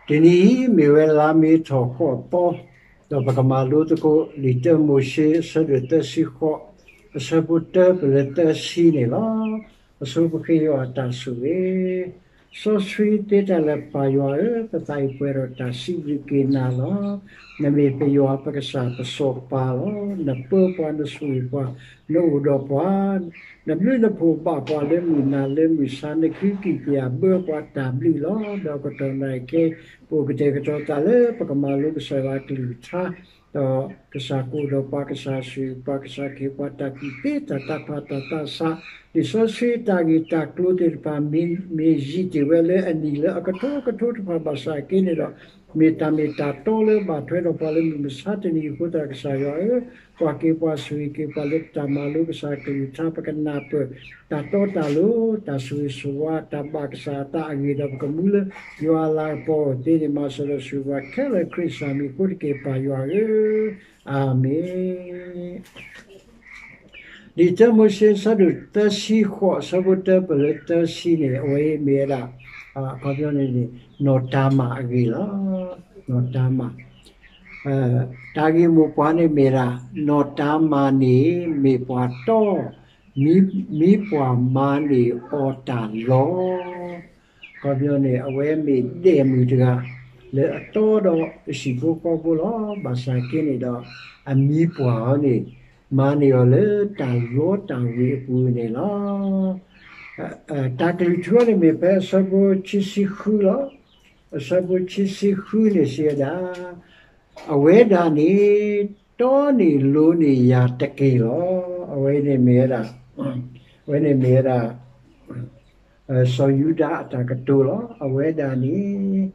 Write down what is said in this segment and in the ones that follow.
တနံၤအံၤ မ့ၢ်ဝဲလါမ့ၤထီၣ်ဃိးသီ, ဒီးပကမၤလိသကိး လံာ်တၢမိၤၡ့ အဆၢဒိၣ်သၢဆံဃိး, အဆၢဖိတၢပလၢသၢဆံန့ၣ်လီၤ. အဆိပဃ့ယွၤအတၢ်ဆိၣ်ဂ့ၤ, စီဆှံသ့တၢ်လၢပၢ်ယွၤဧၢ, ပသးအံၤပှဲၤဒီးတၢ်စံးဘျုးက့ၤနၤလီၤ. နမ့ၢ်ပယွၤပကစၢ်ပစီၤပၤလီၤ. နပၢပှၤ နဆိၣ်ဂ့ၤပှၤ နအိၣ်ဒီးပှၤ နဘျုးနဖှိၣ်ဘၣ်ပှၤလၢမုၢ်နၤလၢမုၢ်ဆါ နကဟုကယာ်ဘၢပှၤတၢ်ဘျုးလီၤ. ဒီးကတီၢ်နၣ်ရံၣ်ခဲအံၤ ပအိၣ်ကတဲာ်ကတီၤသးလၢပကမၤလိကစၢ်ယွၤအကလုၢ်ကထါ, ဒီးကစၢ်ကအိၣ်ဒီးပှၤ ကစၢ်ဆိၣ်ဂ့ၤပှၤ ကစၢ်ကဟ့ၣ်ပှၤတၢ်ကူၣ်သ့တၢ်သးဖးတၢ်သးစၢ်, လံာ်စီဆှံတၢ်ဂ့ၢ်တၢ်ကျိၤသ့ၣ်တဖၣ် မ့ၢ်ယံာ်တ့ၢ်ဝဲလၢအနံၣ်လၢအကထိကထိတဖၣ်ဘၣ်ဆၣ်က့န့ၣ်ဒီး မ့ၢ်တၢ်မ့ၢ်တၢ်တီလၢဘၣ်ထွဲဒီးပှၤလၢမုၢ်မဆါတနံၤအဃိသတး ကစၢ်ယွၤဧၢ, ကွၢ်က့ၤပှၤဆိၣ်ဂ့ၤက့ၤပှၤလၢပတၢ်မၤလိကစၢ်ကလုၢ်ကထါ ပကနၢ်ပၢၢ်တၢ်တီတၢ်လိၤ တၢ်ဆိၣ်ဂ့ၤဆိၣ်ဝါ တၢ်ဘၣ်ကစၢ်အသးအဂ့ၢ်ဒီး ပကမူလၢယွၤအလၤကပီၤအဂီၢ်သ့န့ၣ် မၤစၢၤဒီးဆိၣ်ဂ့ၤပှၤခဲလၢာ် ခရံာ်ကစၢ်မံၤအဃိတက့ၢ် ပၢ်ယွၤဧၢ, အၤမ့ၣ်. လံာ်တၢမိၤၡ့ အဆၢဒိၣ်သၢဆံဃိး အဆၢဖိတၢပလၢသၢဆံန့ၣ် အဝဲအံၤမ့ၢ်ဝဲဒၣ် အခီပညီန့ၣ်န့ၣ် နီၢ်တၤမၣ်အဂ့ၢ်လီၤ. နီၢ်တၤမၣ် တၢ်ဂ့ၢ်မိၢ်ပှၢ်န့ၣ်မ့ၢ်ဒၣ် နီၢ်တၤမၣ်န့ၣ်မ့ၢ်ပှၤတီ မံပှၢ်မၤန့ၢ်အီၤတၢ်လီၤ. အခီပညီန့ၣ် အဝဲမ့ၢ်ဒဲၣ်မုၣ်တဂၤ လၢအတီဒီးအဟံၣ်ဖိဃီဖိလီၤ. ဘၣ်ဆၣ်က့န့ၣ်ဒီး အမံပှၢ်အီၤန့ၣ် မၤန့ၢ်အီၤလၢတၢ်လီတၢ်ဝ့ၤအပူၤန့ၣ်လီၤ. တၢ်ကလုၢ်ထူအီၤန့ၣ်မ့ၢ်ဖဲအဆၢဖိခံဆံဃုလီၤ. အဆၢဖိခံဆံဃုန့ၣ်စံးဝဲဒၣ် အဝဲဒၣ်န့ၣ် တီန့ၢ်လိၤန့ၢ်ယၤတက့ၢ်လီၤ. အဝဲန့ၣ်မ့ၢ်ဝဲဒၣ် အဝဲန့ၣ်မ့ၢ်ဝဲဒၣ် စီၤယူဒၤအတၢ်ကတိၤလီၤ. အဝဲဒၣ်န့ၣ်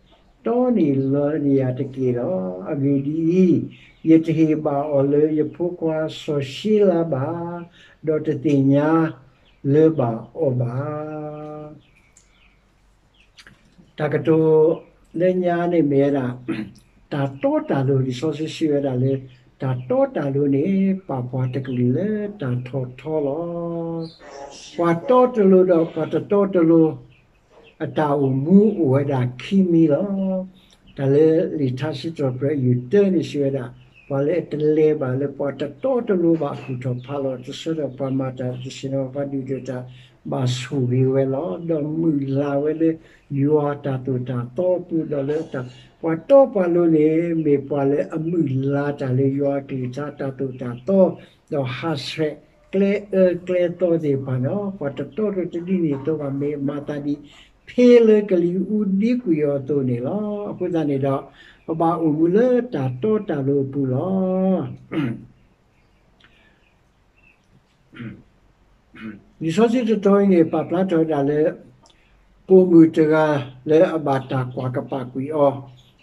တီန့ၢ်လိၤန့ၢ်ယၤတက့ၢ်လီၤ. အဂ့ၢ်ဒ်အံၤ, ယတဟ့ၣ်ဘၣ်အီၤလၢယဖိခွါစီၤၡ့လါဘၣ်, ဒီးတသ့ၣ်ညါလၢၤဘၣ်အီၤဘၣ်. တၢ်ကတိၤလၢညါန့ၣ်မ့ၢ်ဝဲဒၣ် တၢ်တီတၢ်လိၤ လံာ်စီဆှံစံးဝဲဒၣ်လၢ တၢ်တီတၢ်လိၤန့ၣ် ပာ်ပှၤတကလုာ်လၢတၢ်ထီၣ်ထီလီၤ. ပှၤတီတလိၤဒီးပှၤတတီတလိၤ အတၢ်အိၣ်မူအိၣ်ဝဲဒၣ်ခံမံၤလီၤ. တၢ်လၢလံာ်ထါစံးထီၣ်ပတြၢၤအယုၢ်တၢန့ၣ်စံးဝဲဒၣ် ပှၤလၢအတလဲၤဘၣ်လၢပှၤတတီတလိၤဘၣ်အကူၣ်ထီၣ်ဖးလီၤ တဆၢဒီးပှၤမၤတၢ်တဆ့ၣ်နီၤ ပှၤဒုၣ်ဒွဲၣ်တၢ် ဘၣ်ဆိၣ်ဂ့ၤဝဲလီၤ. ဒီးမုၢ်လၢ်ဝဲလၢယွၤတၢ်သိၣ်တၢ်သီအပူၤ ဒီးလၢတၢ် ပှၤတီပှၤလိၤန့ၣ် မ့ၢ်ပှၤလၢအမုၢ်လၢ်တၢ်လၢယွၤအကလုၢ်ကထါတၢ်သိၣ်တၢ်သီ ဒီးဟးဆှဲးကျဲအၢကျဲသီသ့ၣ်တဖၣ်န့ၣ်လီၤ. ပှၤတတီတလိၤတဒ်န့ၣ်အသိးဘၣ် မ့ၢ်မၤသးဒ် ဖဲလၢကလံၤအူဒံကွံာ်အီၤအသိးန့ၣ်လီၤ. အဃိသတးန့ၣ်ဒီး ပဘၣ်အိၣ်မူလၢတၢ်တီတၢ်လိၤအပူၤလီၤ. လံာ်စီဆှံတတီၤအံၤန့ၣ် ပာ်ဖျါထီၣ်ဝဲဒၣ်လၢ ပိာ်မုၣ်တဂၤလၢအဘၣ်တၢ်ကွၢ်ကပာ်ကွံာ်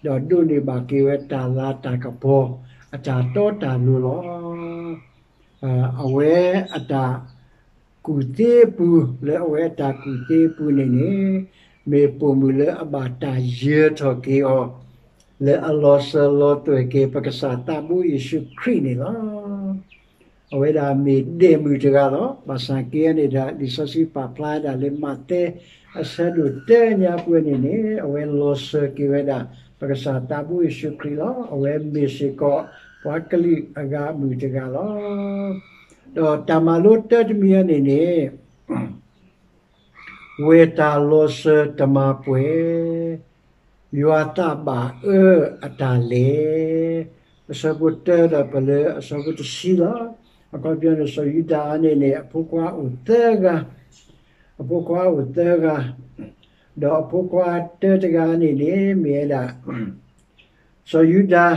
အီၤ, ဒီးဒိးန့ၢ်ဘၣ်က့ၤဝဲတၢ်လၤတၢ်ကပီၤ အတၢ်တီတၢ်လိၤလီၤ. အဝဲအတၢ်ကူၣ်သ့အပူၤ လၢအဝဲအတၢ်ကူၣ်သ့အပူၤန့ၣ်န့ၣ် မ့ၢ်ပိာ်မုၣ်လၢအဘၣ်တၢ်ယၢၤထီၣ်က့ၤအီၤ လၢအလီၤစၢၤလီၤသွဲၣ်က့ၤ ပကစၢ်သးဘိယ့ၣ်ၡူးခရံာ်န့ၣ်လီၤ. အဝဲဒၣ်မ့ၢ်ဒဲၣ်မုၣ်တဂၤလီၤ. ဘၣ်ဆၣ်က့န့ၣ်ဒီး လံာ်စီဆှံပာ်ဖျါဝဲဒၣ်လၢမးသဲ အဆၢဒိၣ်တၢညါပူၤန့ၣ်န့ၣ် အဝဲလီၤစၢၤက့ၤဝဲဒၣ် ပကစၢ်သးဘိယ့ၣ်ၡူးခရံာ်လီၤ. အဝဲမ့ၢ်စ့ၢ်ကီး ပှၤကလုာ်အဂၤအမုၣ်တဂၤလီၤ. ဒီးတၢ်မၤလိတၢတမံၤအံၤန့ၣ်န့ၣ် ဝဲၢ်တၢ်လီၤစၢၤတမၤပှဲၤ, ယွၤသးဘၣ်အၢအတၢ်လဲၤ, အဆၢဖိတၢဒီးပလၢအဆၢဖိတဆံလီၤ. အခီပညီန့ၣ် စီၤယူဒၤန့ၣ်န့ၣ် အဖိခွါအိၣ်သၢဂၤ, အဖိခွါအိၣ်သၢဂၤ, ဒီးအဖိခွါတၢတဂၤန့ၣ်န့ၣ် မ့ၢ်ဝဲဒၣ် စီၤယူဒၤ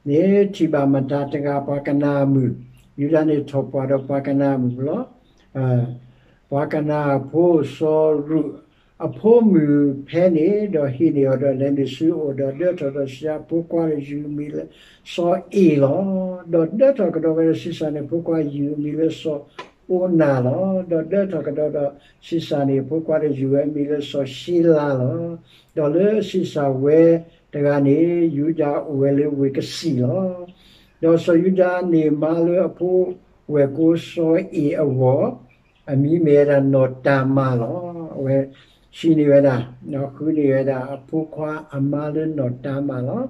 န့ၣ် ထံၣ်ဘၣ်မတၤတဂၤ ပှၤကနၤအမုၣ်, ယူဒၤန့ၣ်ထီၣ်ပှၢ်ဒီးပှၤကနၤအမုၣ်လီၤ. ပှၤကနၤအဖိစီၤရူးအဖိမုၣ်ဖဲန့ၣ်, ဒီးဟံးန့ၢ်အီၤဒီး လဲၤနုာ်ဆူအအိၣ်, ဒီးဒၢထီၣ်ဒီးဆံးစၢ်အဖိခွါဒီးယုၢ်အမံၤလၢစီၤအ့ၣ်လီၤ. ဒီးဒၢထီၣ်ကဒီးဝဲဒီးဆံးစၢ်န့ၣ် အဖိခွါယုၢ်အမံၤလၢစီၤအိနၤလီၤ. ဒီးဒၢထီၣ်ကဒီးဒီးဆံးစၢ်န့ၣ် အဖိခွါဒီးယုၢ်ဝဲအမံၤလၢစီၤၡ့လၤလီၤ. ဒီးလၢဆံးစၢ်ဝဲတဂၤန့ၣ် ယူဒၤအိၣ်ဝဲလၢဝ့ၢ်ကစံၣ်လီၤ. ဒီးစီၤယူဒၤန့ၢ်မါလၢအဖိဝဲၢ်ကိစီၤအ့ၣ်အဂီၢ်, အမံၤမ့ၢ်ဝဲဒၣ်နီၢ်တၤမၤလီၤ. အဝဲ ဟံးန့ၢ်ဝဲဒၣ်, ဃုန့ၢ်ဝဲဒၣ်အဖိခွါအမါလၢနီၢ်တၤမၤလီၤ.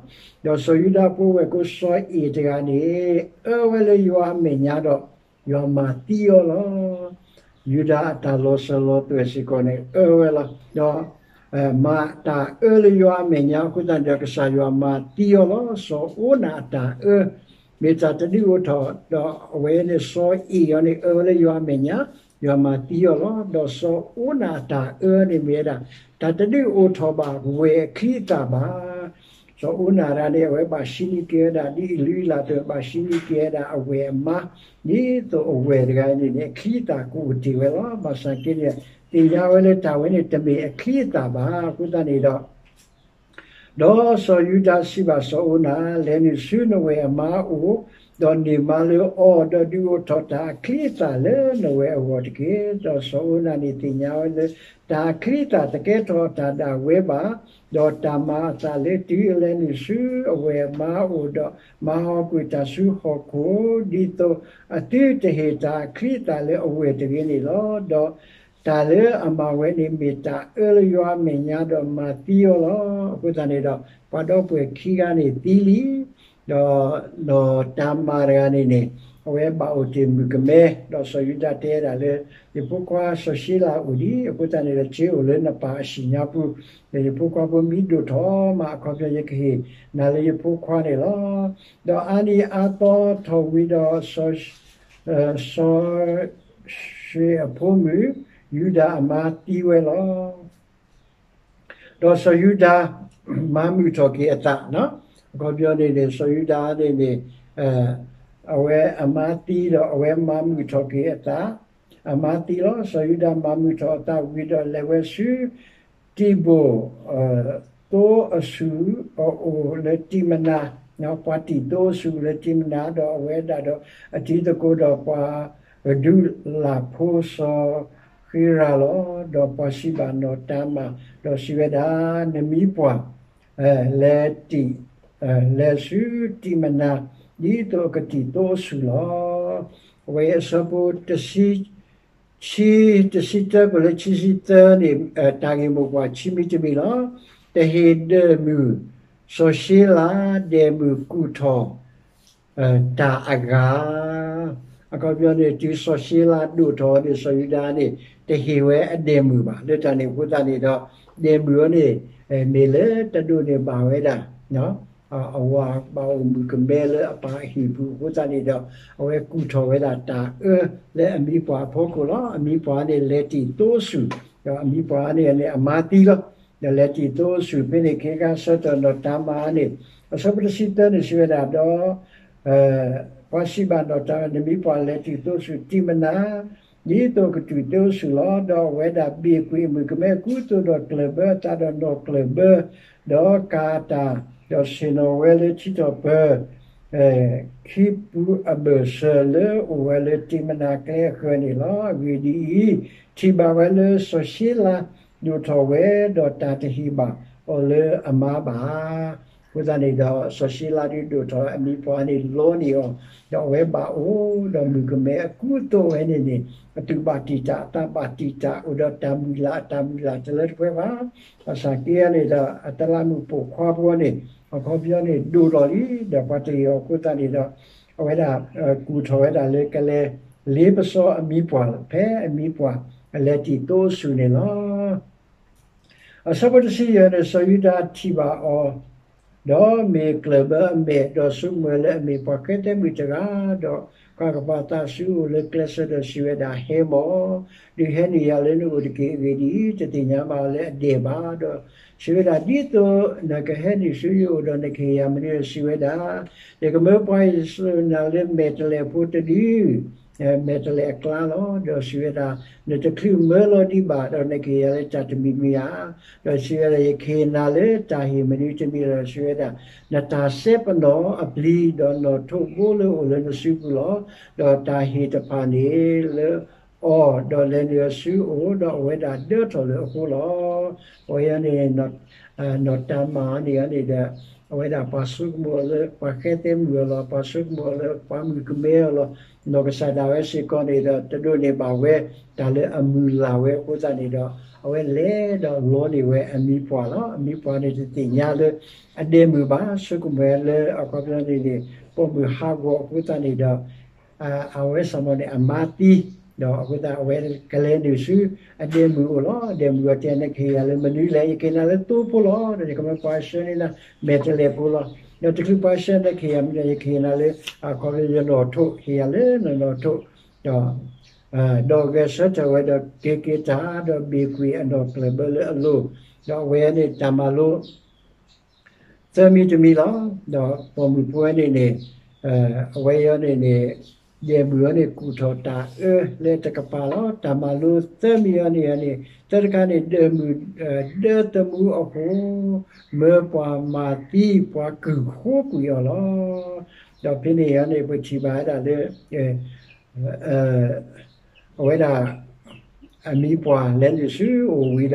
ဒီးစီၤယူဒၤဖိဝဲၢ်ကိစီၤအ့ၣ်တဂၤန့ၣ် အၢဝဲလၢယွၤအမဲာ်ညါဒီး ယွၤမၤသံအီၤလီၤ. ယူဒၤအတၢ်လီၤစၢၤလီၤသွဲၣ်စ့ၢ်ကီးန့ၣ် အၢဝဲလီၤ. ဒီး မၤတၢ်အၢလၢယွၤအမဲာ်ညါအဃိသတးန့ၣ်ဒီး ကစၢ်ယွၤမၤသံအီၤလီၤ. စီၤဧိနၤအတၢ်အၢ မ့ၢ်တၢ်တဒုးအိၣ်ထီၣ်, ဒီးအဝဲန့ၣ်စီၤအ့ၣ်အီၤန့ၣ် အၢဝဲလၢယွၤအမဲာ်ညါ, ယွၤမၤသံအီၤလီၤ. ဒီးစီၤဧိနၤအတၢ်အၢန့ၣ်မ့ၢ်ဝဲဒၣ် တၢ်တဒုးအိၣ်ထီၣ်ဘၣ်ဝဲၢ်အချံအသၣ်ဘၣ်. စီၤဧိနၤတဂၤန့ၣ် အဝဲဘၣ်ဆှံနံၤက့ၤဝဲဒၣ် ဒ်အလုၢ်အလၢ်အသိး ဘၣ်ဆှံနံၤက့ၤဝဲဒၣ်အဝဲၢ်အမါ ဒ်သိးအဝဲၢ်တဂၤန့ၣ်န့ၣ် အချံအသၣ်ကအိၣ်တ့ၢ်ဝဲလီၤ. ဘၣ်ဆၣ်က့န့ၣ် သ့ၣ်ညါဝဲလၢတၢ်ဝဲန့ၣ် တမ့ၢ်အချံအသၣ်ဘၣ်. အဃိသတးန့ၣ်ဒီး ဒီးစီၤယူဒၤစံးဘၣ်စီၤဧိနၤ, လဲၤနုာ်ဆူနဝဲၢ်အမါအအိၣ်, ဒီးန့ၢ်မါလၢအီၤ, ဒီးဒုးအိၣ်ထီၣ်တၢ်အချံအသၣ်လၢနဝဲၢ်အဂီၢ်တက့ၢ်. ဒီးစီၤဧိနၤန့ၣ်သ့ၣ်ညါဝဲလၢ တၢ်အချံအသၣ်တကဲထီၣ်တၢ်ဒၣ်ဝဲဘၣ်, ဒီးတၢ်မၤအသးလၢတုၤအလဲၤနုာ်ဆူအဝဲၢ်အမါအအိၣ်, ဒီးမၤဟီၣ်ကွံာ်တၢ်ဆူဟီၣ်ခိၣ်, ဒ်သိးအသုတဟ့ၣ်တၢ်အချံအသၣ်လၢအဝဲၢ်တဂ့ၤန့ၣ်လီၤ. ဒီးတၢ်လၢအမၤဝဲန့ၣ် မ့ၢ်တၢ်အၢလၢယွၤအမဲာ်ညါဒီးမၤသံအီၤလီၤ. အဃိသတးန့ၣ်ဒီး ပှၤဒီပုၢ်ဝဲၢ်ခံဂၤန့ၣ်သံလံ, ဒီးနီၢ်တၤမၤတဂၤန့ၣ်န့ၣ် အဝဲဘၣ်အိၣ်တ့ၢ်မုၣ်ကမဲ, ဒီးစီၤယူဒၤတဲဒၣ်လၢ ယဖိခွါစီၤၡ့လးအိၣ်လံ, အဃိသတးန့ၣ်ဒီး က့ၤအိၣ်လၢနပၢ်အစံၣ်ညါပူၤ, ဒီးယဖိခွါဖိမ့ၢ်ဒိၣ်ထီၣ်မးအခီပညီ ယကဟ့ၣ်နၤလၢယဖိခွါန့ၣ်လီၤ. ဒီးအါနံၤအါသီထီၣ်ဝံၤဒီး စီၤၡ့အဖိမုၣ် ယူဒၤအမါသံဝဲလီၤ. ဒီးစီၤယူဒၤ မၤမုာ်ထီၣ်က့ၤအသး, အခီပညီန့ၣ်န့ၣ် စီၤယူဒၤန့ၣ်န့ၣ် အဝဲအမါသံဒီး အဝဲမၤမုာ်ထီၣ်က့ၤအသး, အမါသံလီၤ. စီၤယူဒၤမၤမုာ်ထီၣ်အသးဝံၤဒီး လဲၤဝဲဆူ တံၢ်ဘိၣ် သိအဆူၣ်အအိၣ်လၢတံၢ်မနၤ, ပှၤတံၢ်သိအဆူၣ်လၢတံၢ်မနၤ, ဒီးအဝဲဒၣ်ဒီး အတံၤသကိးဒီးပှၤဒူလၣ်ဖိစီၤဃံရၤလီၤ. ဒီးပှၤစံးဘၣ်နီၢ်တၤမၤ ဒီးစံးဝဲဒၣ်, နမံပှၢ် လဲၤတံၢ် လဲၤဆူတံၢ်မနၤ ဒ်သိးအကတံၢ်သိအဆူၣ်လီၤ. အဝဲအဆၢဖိတဆံ ဆံ တဆံတၢ ပလၢခံဆံသၢန့ၣ် တၢ်ဂ့ၢ်မိၢ်ပှၢ်ခံမံၤတမံၤလီၤ. တဟ့ၣ်ဒဲးမုၢ် စီၤၡ့လး ဒဲးမုၢ်ကူၣ်ထီၣ် တၢ်အဂၤ, အခီပညီန့ၣ် တုၤစီၤၡ့လးဒိၣ်ထီၣ်န့ၣ် စီၤယူဒၤန့ၣ် တဟ့ၣ်ဝဲအဒဲးမုၢ်ဘၣ်. လၢတၢ်န့ၣ်အဃိသတးန့ၣ်ဒီး ဒဲးမုၢ်အီၤန့ၣ် မ့ၢ်လၢတဒိးန့ၢ်ဘၣ်ဝဲဒၣ် အဝၤဘၣ်အိၣ်မုၣ်ကမဲလၢအပၢ်အဟံၣ်ပူၤအဃိသတးန့ၣ်ဒီး အဝဲကူၣ်ထီၣ်ဝဲဒၣ်တၢ်အၢလၢအမံပှၢ်အဖီခိၣ်လီၤ. အမံပှၢ်န့ၣ် လဲၤတံၢ်သိအဆူၣ်, ဒီးအမံပှၢ်န့ၣ်န့ၣ် အမါသံလီၤ. ဒီးလဲၤတံၢ်သိအဆူၣ်ဖဲန့ၣ် ခဲကါဆၢထၢၣ်နီၢ်တၤမၤန့ၣ် အဆၢဖိတဆံသၢန့ၣ် စံးဝဲဒၣ်ဒီး ပှၤစံးဘၣ်နီၢ်တၤမၤ နမံပှၢ်လဲၤတံၢ်သိအဆူၣ်တံၢ်မနၤ ဒ်သိးကတံၢ်သိအဆူၣ်လီၤ. ဒီးအဝဲဒၣ်ဘ့ၣ်ကွံာ်အမုၣ်ကမဲအကူအသိးဒီးကျၢၢ်ဘၢအသးဒီးနီၢ်ကျၢၢ်ဘၢ, ဒီးကၤတၢ်, ဒီးဆ့ၣ်နီၤဝဲလၢထံထီၣ်ပၢၤ ခံပူၤအဘၢၣ်စၢၤလၢအိၣ်ဝဲလၢတံၢ်မနၤကျဲအဃၢၤန့ၣ်လီၤ. အဂ့ၢ်ဒ်အံၤ, ထံၣ်ဘၣ်ဝဲလၢစီၤၡ့လးဒိၣ်ထီၣ်ဝဲ, ဒီးတၢ်တဟ့ၣ်ဘၣ်အီၤလၢအမါဘၣ်. အဃိသတးန့ၣ်ဒီး စီၤၡ့လးဒုးဒိၣ်ထီၣ်အမံပှၢ်န့ၣ်လီန့ၢ်အီၤ, ဒီးအဝဲဘၣ်အိၣ်ဒီးမုၣ်ကမဲအကူအသိးဝဲန့ၣ်န့ၣ် အသူၣ်ဘၣ်တံာ်တာ်အသးဘၣ်တံာ်တာ် အိၣ်ဒီးတၢ်မုၢ်လၢ်အတၢ်မုၢ်လၢ်တလၢတပှဲၤဘၣ်. ဘၣ်ဆၣ်က့န့ၣ်ဒီး အတလးမုၣ်ပိာ်ခွါဖိန့ၣ် အခီပညီန့ၣ်ဒိၣ်လီၤလံ, ဒီးပှၤတဟ့ၣ်အီၤအဃိသတးန့ၣ်ဒီး အဝဲဒၣ်ကူၣ်ထီၣ်ဝဲဒၣ်လၢကလဲၤလ့ပစီအမံပှၢ် ဖဲအမံပှၢ်အလဲၤတံၢ်သိအဆူၣ်န့ၣ်လီၤ. အဆၢဖိတဆံယဲၢ်န့ၣ် စီၤယူဒၤထံၣ်ဘၣ်အီၤ, ဒီးမ့ၢ်ကျၢၢ်ဘၢအမဲာ်, ဒီးဆိကမိၣ်လၢအမ့ၢ်ပှၤဃဲသဲမုၣ်တဂၤ, ဒီးကွၢ်ကပၤသးဆူအအိၣ်လၢကျဲစၢၤဒီးစံးဝဲဒၣ်, ဟဲမီၢ်, ဒုးဟဲနုာ်ယၤလၢနအိၣ်တက့ၢ်. အဂ့ၢ်ဒ်အံၤ, တသ့ၣ်ညါဘၣ်အီၤလၢအဒဲးဘၣ်. ဒီးစံးဝဲဒၣ်, ဒ်သိးနကဟဲနုာ်ဆူယအိၣ်ဒီးနကဟ့ၣ်ယၤမနုၤဒီးစံးဝဲဒၣ်, ယကမၢပှၤဟ့ၣ်စၢၤနၤလၢမဲာ်တဲးလဲးဖိတဒု မဲာ်တဲးလဲးအကျါလီၤ. ဒီးစံးဝဲဒၣ်, နတချုးမၢလီၤဒံးဘၣ်ဒီး နကဟ့ၣ်ယၤလၢတၢ်တမံၤမံၤဧါ. ဒီးစံးဝဲဒၣ်, ယကဟ့ၣ်နၤလၢတၢ်ဟ့ၣ်မနုၤတမံၤဒီး စံးဝဲဒၣ်, နတၢ်စဲပနီၣ်အပျံၤ ဒီးနီၣ်ထိးဘိလၢအိၣ်လၢနစုပူၤလီၤ. ဒီးတၢ်ဟ့ၣ်တဖၣ်န့ၣ်လၢအီၤ, ဒီးလဲၤနုာ်အီၤဆူအအိၣ်, ဒီးအဝဲဒၣ်ဒၢထီၣ်လၢအဃိလီၤ. အဝဲန့ၣ် နီၢ်တၤမၤန့ၣ်န့ၣ်ဒီး အဝဲဒၣ်ပှၤဆိကမိၣ်အီၤလၢ ပှၤဃဲသဲမုၣ်အီၤလီၤ, ပှၤဆိကမိၣ်အီၤလၢပှၤမုၣ်ကမဲအီၤလီၤ. နီၢ်ကစၢ်ဒၣ်ဝဲစ့ၢ်ကီးန့ၣ်ဒီး တဒိးန့ၢ်ဘၣ်ဝဲ တၢ်လၢအမုၢ်လၢ်ဝဲအဃိသတးန့ၣ်ဒီး အဝဲလဲၤဒီးလီန့ၢ်ဝဲအမံၤပှၢ်လီၤ. အမံၤပှၢ်န့ၣ်တသ့ၣ်ညါလၢအဒဲမုၣ်ဘၣ်, ဆိကမိၣ်ဝဲလၢအခီပညီန့ၣ်န့ၣ် ပိာ်မုၣ်ဟးဂီၤအဃိသတးန့ၣ်ဒီး အဝဲစ့ၢ်ကီးန့ၣ် အမါသံ, ဒီးအဃိသတးအဝဲကလဲၤနုာ်ဆူအဒဲမုၣ်အိၣ်လီၤ. အဒဲမုၣ်အီၤတဲ နကဟ့ၣ်ယၤလၢမနုၤလဲၣ်, ယကဟ့ၣ်နၤလၢသိဖိလီၤ. ဒီးယကမၢပှၤဆှၢန့ၢ်နၤ မဲာ်တဲးလဲးဖိလီၤ. ဒီးတချုးပှၤဆှၢနကဟ့ၣ်ယၤမနုၤလဲၣ်, ယကဟ့ၣ်နၤလၢ အခီပညီယနီၣ်ထိး, ဟ့ၣ်ယၤလၢနနီၣ်ထိး, ဒီး ဒီးဂဲၤဆၢထၢၣ်ဝဲဒီးက့ၤက့ၤတၢ် ဒီးဘ့ၣ်ကွံာ်အနီၢ်ကျၢၢ်ဘၢလၢအလိၤ, ဒီးအဝဲန့ၣ်တၢ်မၤလိ သၢမံၤတမံၤလီၤ. ဒီးပိာ်မုၣ်ဖိဝဲန့ၣ်န့ၣ် အဝဲအံၤန့ၣ်န့ၣ် ဒဲမုၣ်အံၤန့ၣ် ကူၣ်ထီၣ်တၢ်အၢလၢတကပၤလီၤ. တၢ်မၤလိသၢမံၤအံၤန့ၣ်န့ၣ် သၢတခါန့ၣ် ဒဲမုၣ် ဒၢသမူအဃိ မၢပှၤမၤသံပှၤကုၢ်ဃိကွံာ်အီၤလီၤ. ဒီးဖဲန့ၣ်အံၤန့ၣ် ပထံၣ်ဘၣ်ဝဲဒၣ်လၢ အဝဲဒၣ် အမံၤပှၢ်လဲၤနုာ်ဆူအအိၣ်ဝံၤဒီး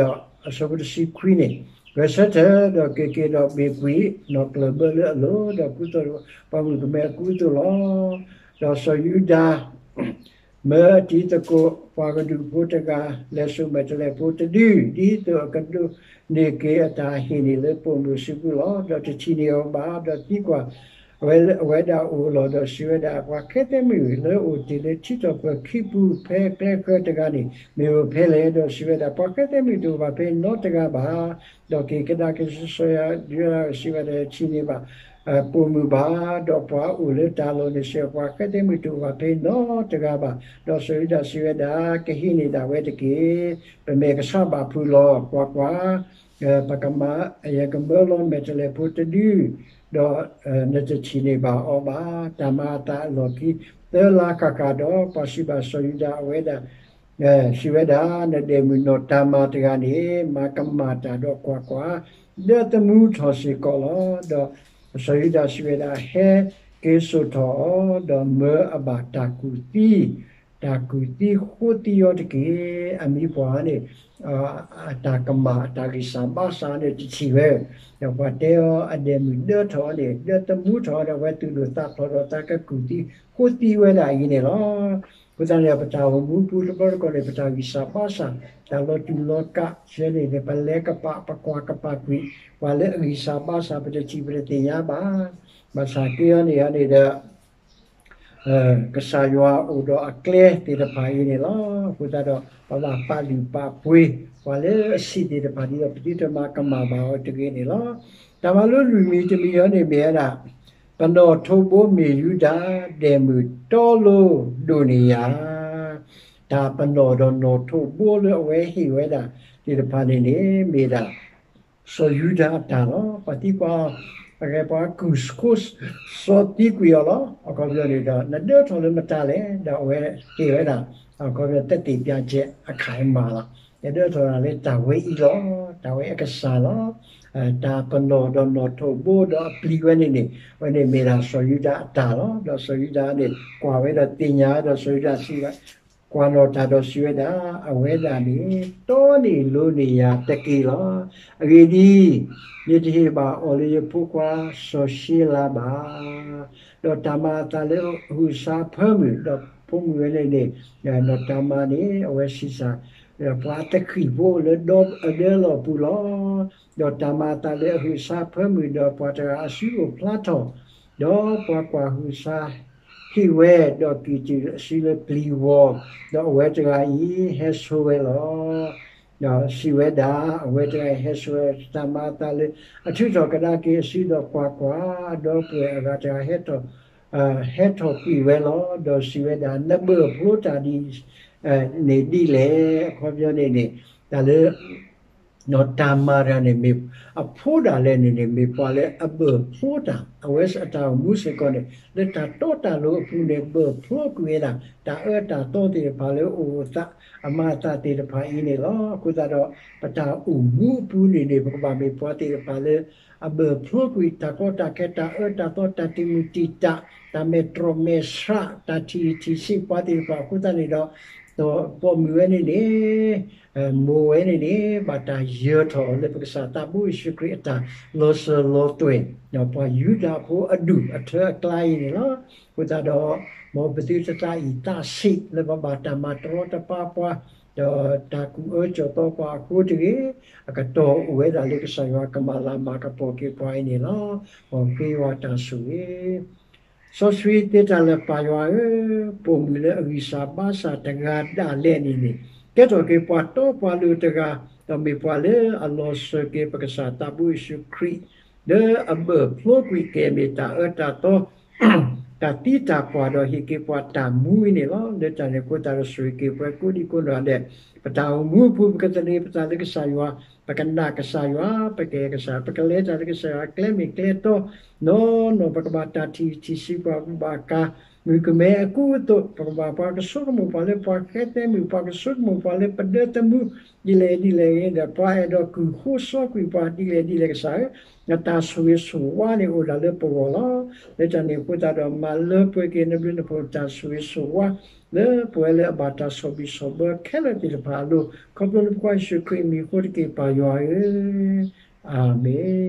အဆၢဖိတဆံခွံန့ၣ် ဂဲၤဆၢထၢၣ်ဒီးက့ၤက့ၤဒီးဘ့ၣ်ကွံာ် နီၢ်ကျၢၢ်ဘၢလၢအလိၤ ဒီးကူသိးပှၤမုၣ်ကမဲအကူအသိးလီၤ. ဒီးစီၤယူဒၤ မၢအတံၤသကိး ပှၤကဒူးဖိတဂၤ လဲၤစိာ်မဲာ်တဲးလဲးဖိတဒု ဒ်သိးအကဒိးန့ၢ်က့ၤအတၢ်ဟ့ၣ်န့ၢ်လၢပိာ်မုၣ်အစုပူၤလီၤ. ဒီးတထံၣ်န့ၢ်အီၤဘၣ် ဒီးသံကွၢ် အဝဲဒၣ်အအိၣ်လီၤ. ဒီးစံးဝဲဒၣ် ပှၤဃဲသဲမုၣ်လၢအိၣ်တ့ၢ်လၢထံထီၣ်ပၢၤခံပူၤ ဖဲကျဲဃၢၤတဂၤန့ၣ် မ့ၢ်အိၣ်ဖဲလဲၣ်. ဒီးစံးဝဲဒၣ် ပှၤဃဲသဲမုၣ်တအိၣ်ဘၣ်ဖဲနီတဂၤဘၣ်. ဒီးက့ၤကဒါက့ၤဆူစီၤယူဒၤ စံးဝဲဒၣ် တထံၣ်န့ၢ်ဘၣ် ပိာ်မုၣ်ဘၣ်. ဒီးပှၤအိၣ်လၢတၢ်လီၢ်န့ၣ်စ့ၢ် ပှၤဃဲသဲမုၣ်တအိၣ်ဘၣ်ဖဲနီတဂၤဘၣ်. ဒီးစီၤယူဒၤစံးဝဲဒၣ် ကဟံးန့ၢ်ဒၣ်ဝဲတက့ၢ်. ပမဲာ်ကဆှးဘၣ်ဖုးလီၤ. ကွၢ်ကွၢ် ပကမၤ ယကမၢလီၤမဲာ်တဲးလဲးဖိတဒု ဒီးနတထံၣ်န့ၢ်ဘၣ်အီၤဘၣ်. တၢ်မၤအသးအလီၢ်ခံ သၢလါဃၣ်ဃၣ်ဒီး ပှၤစံးဘၣ်စီၤယူဒၤအဝဲဒၣ် စံးဝဲဒၣ် နဒဲမုၣ်နီၢ်တၤမၤတဂၤန့ၣ် မၤကမၣ်တၢ်ဒီးကွၢ်ကွၢ် ဒၢသမူထီၣ်စ့ၢ်ကီးလီၤ. ဒီးစီၤယူဒၤစံးဝဲဒၣ် ဟဲက့ၤစိာ်ထီၣ်အီၤ ဒီးမၢအဘၣ်တၢ်ကူၣ်သံ တၢ်ကူၣ်သံဃိသံအီၤတက့ၢ်. အမံၤပှၢ်န့ၣ် အတၢ်ကမၣ် အတၢ်ဂံၢ်စၢ်ဘါစၢ်န့ၣ်တထံၣ်ဝဲ, ဒီးပှၤတဲအီၤ အဒဲမုၣ်ဒၢထီၣ်အီၤန့ၣ် ဒၢသမူထီၣ်အီၤဒီး အဝဲသူၣ်ဒိၣ်သးဖျိးဒီးသးကကူၣ်သံဃိသံဝဲဒၣ်အံၤန့ၣ်လီၤ. အဃိသတးန့ၣ် ပတၢ်အိၣ်မူပူၤတဘျီတခီၣ်န့ၣ် ပတၢ်ဂံၢ်စၢ်ဘါစၢ် တၢ်လီၤတူာ်လီၤကာ်ဆၢန့ၣ်န့ၣ် ပလဲၤကပာ် ပကွၢ်ကပာ်ကွံာ် ပှၤလၢအဂံၢ်စၢ်ဘါစၢ် ပတထံၣ်ပတသ့ၣ်ညါဘၣ်. ဘၣ်ဆၣ်က့အီၤန့ၣ်န့ၣ်ဒီး ကစၢ်ယွၤအိၣ်ဒီးအကျဲသ့ၣ်တဖၣ်အံၤန့ၣ်လီၤ. အဃိသတးဒီး ပဘၣ်ပာ်လုၢ်ပာ်ပှ့ၤ ပှၤလၢအဆံးသ့ၣ်တဖၣ် ဒ်သိးပသုတမၤကမၣ်ဘၣ်အီၤတဂ့ၤန့ၣ်လီၤ. တၢ်မၤလိလွံၢ်မံၤတမံၤအံၤန့ၣ်မ့ၢ်ဝဲဒၣ် ပနီၣ်ထိးဘိမ့ၢ်ယူဒၤ ဒဲမုၣ်တီလိၤဒိၣ်န့ၢ်ယၤ တၢ်ပနီၣ်ဒီးနီၣ်ထိးဘိလၢအဝဲဟ့ၣ်ဝဲဒၣ်သ့ၣ်တဖၣ်န့ၣ်န့ၣ် မ့ၢ်ဒၣ် စီၤယူဒၤအတၢ်လီၤ. ပှၤသံကွၢ်အီၤ အဂဲၤပှၤကူၣ်ဃိ စီသံကွံာ်အီၤလီၤ. အခီပညီန့ၣ်ဒီး နဒၢထီၣ်လၢမတၤလဲၣ်. ဒီးအဝဲဟ့ၣ်ဝဲဒၣ် အခီပညီ သက်သေပြချက်အခိုင်အမာ လီၤ. နဒၢထီၣ်ဒၣ်လၢတၢ်ဝဲအံၤလီၤ. တၢ်ဝဲအကစၢ်လီၤ. တၢ်ပနီၣ်ဒီးနီၣ်ထိးဘိဒီးအပျံၤဝဲန့ၣ်န့ၣ် အဝဲန့ၣ်မ့ၢ်ဒၣ်စီၤယူဒၤအတၢ်လီၤ. ဒီးစီၤယူဒၤန့ၣ် ကွၢ်ဝဲဒီးသ့ၣ်ညါဒီး စီၤယူဒၤစံး ကွၢ်နီၣ်တၢ်ဒီးစံးဝဲဒၣ် အဝဲဒၣ်န့ၣ် တီန့ၢ်လိၤန့ၢ်ယၤတက့ၢ်လီၤ. အဂ့ၢ်ဒ်အံၤ, ယတဟ့ၣ်ဘၣ်အီၤလၢယဖိခွါစီၤၡ့လးဘၣ်. ဒီးတၢ်မၤအသးလၢအဟုးအဆါအဖၢမုၢ်, ဒီးဖိမုၣ်ဝဲန့ၣ်န့ၣ် နီၢ်တၤမၤန့ၣ် အဝဲဆံးစၢ် ပှၤအသခ့ၣ်ဖိလၢအဒၢလီၢ်ပူၤလီၤ. ဒီးတၢ်မၤအသးလၢအဟုးအဆါအဖၢမုၢ် ဒီးပှၤတဂၤအစုအိၣ်ဖျါထီၣ်, ဒီးပှၤကွၢ်ဟုးဆါ ဟ့ၣ်ဝဲ, ဒီးကံၢ်တံၢ်အစုလၢပျံၤဝီၤ, ဒီးအဝဲတဂၤအံၤဟဲဆိဝဲလီၤ. ဒီးစံးဝဲဒၣ် အဝဲတဂၤအံၤဟဲဆိဝဲ တၢ်မၤအသးလၢ အထုးထီၣ်ကဒါက့ၤအစု ဒီးကွၢ်ကွၢ်, ဒီပုၢ်ဝဲၢ်အဂၤတဂၤ ဟဲထီၣ်ကွံာ်ဝဲလီၤ. ဒီးစံးဝဲဒၣ် နဘၢၣ်ဖျိတၢ်ဒ်န့ၣ်ဒ်လဲၣ်. အခီပညီန့ၣ်န့ၣ် တၢ်လၢ နီၢ်တၤမၤတဂၤန့ၣ် မ့ၢ်အဖိဒၣ်လဲာ်န့ၣ်န့ၣ် မ့ၢ်ပှၤလၢအဘၢၣ်ဖျိတၢ်, အဝဲအတၢ်အိၣ်မူစ့ၢ်ကီးန့ၣ် လၢတၢ်တီတၢ်လိၤအပူၤန့ၣ် ဘၢၣ်ဖျိကွံာ်ဝဲဒၣ် တၢ်အၢတၢ်သီသ့ၣ်တဖၣ်လၢအအိၣ်အသး အမၤအသးသ့ၣ်တဖၣ်အံၤန့ၣ်လီၤ. အဃိသတးဒီး ပတၢ်အိၣ်မူအပူၤန့ၣ်န့ၣ် ပကဘၣ်မ့ၢ်ပှၤသ့ၣ်တဖၣ်လၢ အဘၢၣ်ဖျိကွံာ် တၢ်ကီတၢ်ခဲ တၢ်အၢတၢ်သီ တၢ်တံာ်မုၢ်တံာ်တာ် တၢ်မဲာ်တြီမဲာ်ဆှး တၢ်ထံၣ်ထံၣ်ဆံးပှၤသ့ၣ်တဖၣ်အဃိသတးန့ၣ်ဒီး ဒီးပိာ်မုၣ်ဝဲန့ၣ်န့ၣ် မိၢ်ဝဲန့ၣ်န့ၣ် ဘၣ်တၢ်ယၢၤထီၣ်လၢပကစၢ်သးဘိယ့ၣ်ၡူးခရံာ်အတၢ်လီၤစၢၤလီၤသွဲၣ်, ဒီးပှၤယူဒၤဖိအဒူၣ်အထၢအကျါအံၤန့ၣ်လီၤ. အဃိသတးဒီး မ်ပသုတသးအံၣ်သးဆံးလၢပဘၣ်တၢ်မၤတရီတပါပှၤ, ဒီးတၢ်ကူၣ်အၢကၠီၣ်သီပှၤအဃိတဂ့ၤ, အကတီၢ်အိၣ်ဝဲဒၣ်လၢကစၢ်ယွၤကမၤလၤမၤကပီၤက့ၤပှၤအံၤန့ၣ်လီၤ. မ်က့ၤဝဲတၢ်ဆိၣ်ဂ့ၤ စီဆှံသ့တၢ်လၢာ်ပၢ်ယွၤဧၢ, ပိာ်မုၣ်လၢအဂံၢ်စၢ်ဘါစၢ်တဂၤဒၣ်လဲာ်န့ၣ်န့ၣ် ကဲထီၣ်က့ၤပှၤတီပှၤလိၤတဂၤ, ဒီးမ့ၢ်ပှၤလၢအလီၤစၢၤက့ၤပကစၢ်သးဘိယ့ၣ်ၡူးခရံာ် လၢအဘၢၣ်ဖျိကွံာ်ကဲၤမ့ၢ်တၢ်အၢတၢ်သီ တၢ်သံတၢ်ပှၢ်ဒီးဟ့ၣ်က့ၤပှၤတၢ်မူအံၤန့ၣ်လီၤ. လၢတၢ်န့ၣ်အဃိသတးဒီးဆိၣ်ဂ့ၤက့ၤပှၤကိးဒံကိးနီၢ်ဒဲး, ပတၢ်အိၣ်မူအပူၤ ပကသန့ၤပသးလၢကစၢ်ယွၤ, ပကနာ်ကစၢ်ယွၤ, ပကအဲၣ်ကစၢ်, ပကလဲၤတၢ်လၢကစၢ်ယွၤအကျဲမ့ၢ်ကျဲတီ, နီၢ်နီၢ် ပကဘၣ်တၢ်ထံၣ်ထံၣ်ဆံးပှၤ ပဘၣ်ကၤမုၣ်ကမဲအကူအသိး, ပကဘၣ်ပှၤကဆိကမိၣ်ပှၤလၢပှၤဃဲသဲမုၣ်, ပှၤကဆိကမိၣ်ပှၤလၢပဒၢသမူ ဒ်လဲၣ်ဒ်လဲၣ်ဂ့ၤဒီး ပှၤအဲၣ်ဒိးကုၢ်ဃိစီကွံာ်ပှၤဒ်လဲၣ်ဒ်လဲၣ်ကစၢ်ဧၢ, နတၢ်ဆိၣ်ဂ့ၤဆိၣ်ဝါန့ၣ်အိၣ်ဒၣ်လၢပဂီၢ်လီၤ. လၢတၢ်န့ၣ်အဃိသတးဒီး မၤလၢပှဲၤက့ၤနဘျုးနဖှိၣ်တၢ်ဆိၣ်ဂ့ၤဆိၣ်ဝါ လၢပဝဲလၢအဘၣ်တၢ်ဆီၣ်ဘံၣ်ဆီၣ်ဘၢခဲလၢာ်သ့ၣ်တဖၣ်အလိၤ, ခီဖျိလၢပကွၢ်ယ့ၣ်ၡူးခရံာ်အမံၤအဃိတက့ၢ် ပၢ်ယွၤဧၢ, အၤမ့ၣ်.